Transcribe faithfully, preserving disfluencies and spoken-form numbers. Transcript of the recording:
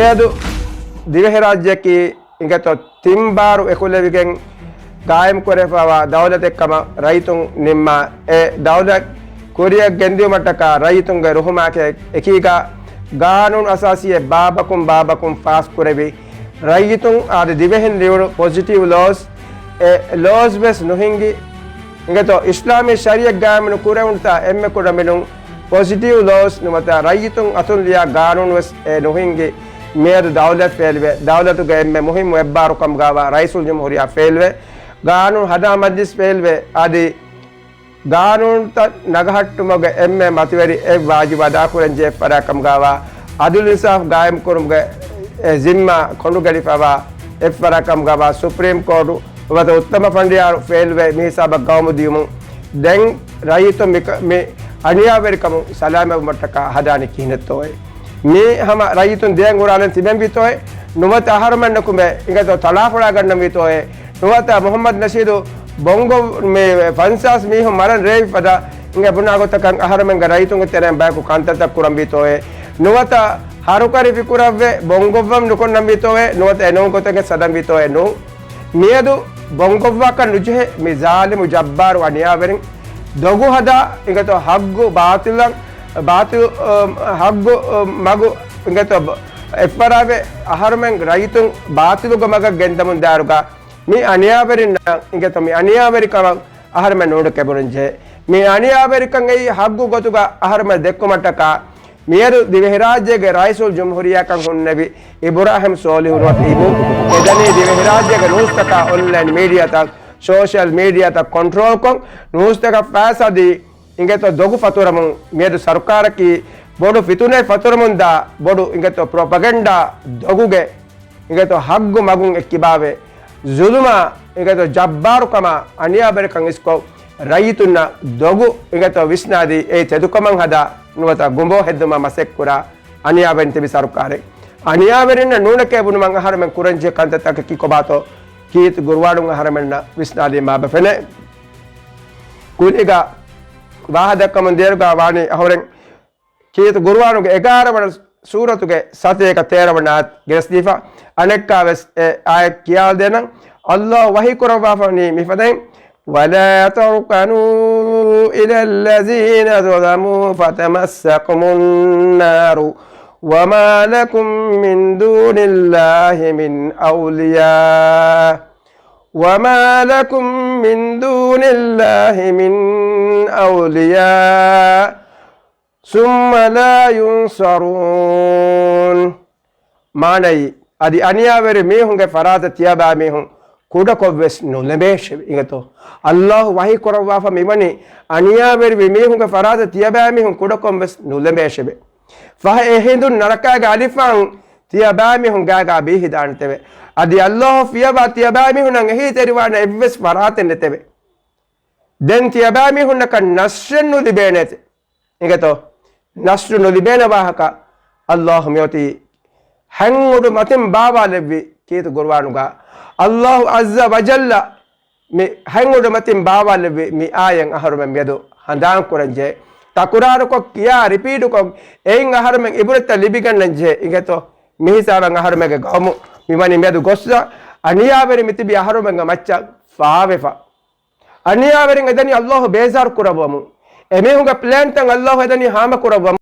މިއަދު ދިވެހިރާއްޖެއަކީ އިނގޭތޯ ތިން ބާރު އެކުލެވިގެން ގާއިމްކުރެފައިވާ ދައުލަތެއްކަމަށް ރައްޔިތުން ނިންމާ، އެ ދައުލަތް ކުރިއަށް ގެންދިއުމަށްޓަކާ ރައްޔިތުންގެ ރުހުމާކެއެއް އެކީގަ ގާނޫނު އަސާސީއެއް ބާބަކުން ބާބަކުން ފާސްކުރެވި، ރައްޔިތުން އަދި ދިވެހިން ލިޔުނު ޕޮޒިޓިވް ލޯސް، އެ ލޯސް ވެސް ނުހިނގި، އިނގޭތޯ އިސްލާމީ ޝަރީއަތް ގާއިމްނު ކުރެވުނުތާ އެންމެ ކުޑަމިނުން ޕޮޒިޓިވް ލޯސް ނުވަތަ ރައްޔިތުން އަތުން ލިޔާ ގާނޫނު ވެސް އެ ނުހިނގި. މިއަދު ދައުލަތް ފެއިލްވެ، ދައުލަތުގެ އެންމެ މުހިއްމު އެއްބާރު ކަމުގައިވާ ރައީސުލްޖުމްހޫރިއްޔާ ފެއިލްވެ، ގާނޫނު ހަދާ މަޖްލިސް ފެއިލްވެ، އަދި ގާނޫނުތައް ނަގަހައްޓުމުގެ އެންމެ މަތިވެރި އެއް ވާޖިބު އަދާކުރަންޖެހޭ އެއްފަރާތް ކަމުގައިވާ، އަދުލު އިންސާފް ގާއިމްކުރުމުގެ އެއް ޒިންމާ ކޮނޑުގަނެފައިވާ އެއްފަރާތް ކަމުގައިވާ، ސުޕްރީމް ކޯޓު ނުވަތަ އުއްތަމަ ފަނޑިޔާރު ފެއިލްވެ، މި ހިސާބަށް ގައުމު ދިޔުމުން ދެން ރައްޔިތުން މި، މި އަނިޔާވެރިކަމުން ސަލާމަތްވުމަށްޓަކާ ހަދާނީ ކިހިނެއްތޯއޭ؟ މީ ހަމަ ރައްޔިތުން ދެއަތް އުރާލަން ތިބެންވީތޯއޭ؟ ނުވަތަ އަހަރުމެންނަކުމެ އިނގޭތޯ ތަޅާފޮޅާގަންނަންވީތޯއޭ؟ ނުވަތަ މުހައްމަދު ނަޝީދު ބޮންގޮ މި ފަންސާސް މީހުން މަރަން ރޭވި ފަދަ އިނގޭ ބުނާ ގޮތަކަށް އަހަރުމެންގެ ރައްޔިތުންގެ ތެރެއިން ބަޔަކު ކަންތައްތައް ކުރަންވީތޯއޭ؟ ނުވަތަ ހަރުކަރި ފިކުރަށްވެ ބޮންގޮއްވަން ނުކޮންނަންވީތޯއޭ؟ ނުވަތަ އެނޫން ގޮތެއްގެ ސަދަންވީތޯއޭ؟ ނޫން. މިއަދު ބޮންގޮއްވާކަށް ނުޖެހޭ މި ޒާލިމު ޖައްބާރު އަނިޔާވެރިން ދޮގު ހަދާ އިނގޭތޯ ހައްގު ބާތިލަށް، ބާތިލު، އަ، ހައްގު، އަ، މަގު އިނގޭތޯ އެއްފަރާތްވެ އަހަރުމެން ރައްޔިތުން ބާތިލުގެ މަގަށް ގެންދަމުން ދާއިރުގަ މި އަނިޔާވެރިންނަށް އިނގޭތޯ މި އަނިޔާވެރިކަމަށް އަހަރުމެން ނޫނެކޭ ބުނަންޖެހޭ. މި އަނިޔާވެރިކަން އެއީ ހައްގު ގޮތުގަ އަހަރުމެން ދެއްކުމަށްޓަކާ މިއަދު ދިވެހިރާއްޖޭގެ ރައީސުލްޖުމްހޫރިއްޔާކަން ހުންނެވި އިބުރާހިމް ސޯލިހު ނުވަތަ އިބު އެދަނީ ދިވެހިރާއްޖޭގެ ނޫސްތަކާ އޮންލައިން މީޑިއާތައް، ސޯޝަލް މީޑިއާތައް ކޮންޓްރޯލްކޮށް، ނޫސްތަކަށް ފައިސާ ދީ، އިނގޭތޯ ދޮގު ފަތުރަމުން މިއަދު ސަރުކާރަކީ ބޮޑު ފިތުނައެއް ފަތުރަމުންދާ ބޮޑު އިނގޭތޯ ޕްރޮޕަގެންޑާ ދޮގުގެ އިނގޭތޯ ހައްގު މަގުން އެއްކިބާވެ، ޒުލުމާ އިނގޭތޯ ޖައްބާރުކަމާ އަނިޔާވެރިކަން އިސްކޮށް، ރައްޔިތުންނަށް ދޮގު އިނގޭތޯ ވިސްނާދީ، އެއީ ތެދުކަމަށް ހަދާ ނުވަތަ ގުނބޯ ހެއްދުމަށް މަސައްކަތްކުރާ އަނިޔާވެރިން ތިބި ސަރުކާރެއް. އަނިޔާވެރިންނަށް ނޫނެކޭ ބުނުމަށް އަހަރުމެން ކުރަންޖެހޭ ކަންތައްތަކަކީ ކޮބާތޯ؟ ކީތު ގުރުވާނުން އަހަރުމެންނަށް ވިސްނާލީމާ ބަފެނޭ. ކުރީގަ ވާހަކަދައްކަމުން ދޭރުގަ ވާނީ އަހުރެން ކީތު ގުރުވާނުގެ އެގާރަ ވަނަ ސޫރަތުގެ ސަތޭކަ ތޭރަ ވަނަ އާޔަތް ގެނެސްދީފަ، އަނެއްކާވެސް އެ އާޔަތް ކިޔާލަދޭނަން. ﷲ ވަޙީ ކުރައްވާފަ ވަނީ މިފަދައިން، ولا تركنوا إلى الذين ظلموا فتمسكم النار وما لكم من دون الله من أولياء، وما لكم من دون الله من أولياء ثم لا ينصرون. މާނައީ، އަދި އަނިޔާވެރި މީހުންގެ ފަރާތަށް ތިޔަބައިމީހުން ކުޑަކޮށްވެސް ނުލެމޭށެވެ. އިނގޭތޯ؟ ﷲ ވަޙީ ކުރައްވާފަ މިވަނީ، އަނިޔާވެރިވި މީހުންގެ ފަރާތަށް ތިޔަބައިމީހުން ކުޑަކޮށްވެސް ނުލެމޭށެވެ. ފަހެ އެހިނދުން ނަރަކާގެ އަލިފާން ތިޔަބައިމީހުން ގާގާ ބީހިދާނެތެވެ. އަދި ﷲ ފިޔަވާ ތިޔަބައިމީހުންނަށް އެހީތެރިވާނެ އެއްވެސް ފަރާތެއް ނެތެވެ. ދެން ތިޔަބައިމީހުންނަކަށް ނަޞްރެއް ނުލިބޭނެތެ. އިނގޭތޯ؟ ނަޞްރު ނުލިބޭނެ ވާހަކަ ﷲ މިއޮތީ ހަތް އުޑު މަތިން ބާވާލެއްވި ކީތު ގުރުއާނުގަ. ﷲ ޢައްޒަ ވަޖައްލަ މި ހަތް އުޑު މަތިން ބާވާލެއްވި މި އާޔަތް އަހަރުމެން މިއަދު ހަނދާން ކުރަންޖެހޭ. ތަކުރާރުކޮށް ކިޔާ ރިޕީޓުކޮށް އެއިން އަހަރުމެން އިބުރަތްތައް ލިބިގަންނަންޖެހޭ. އިނގޭތޯ؟ މިހިސާބަށް އަހަރުމެންގެ ގައުމު މިވަނީ މިއަދު ގޮއްސަ އަނިޔާވެރި މިތިބި އަހަރުމެންގެ މައްޗަށް ފާވެފަ. އަނިޔާވެރިން އެދަނީ ﷲ ބޭޒާރު ކުރައްވަމުން. އެމީހުންގެ ޕްލޭންތައް ﷲ އެދަނީ ހާމަ ކުރައްވަމުން.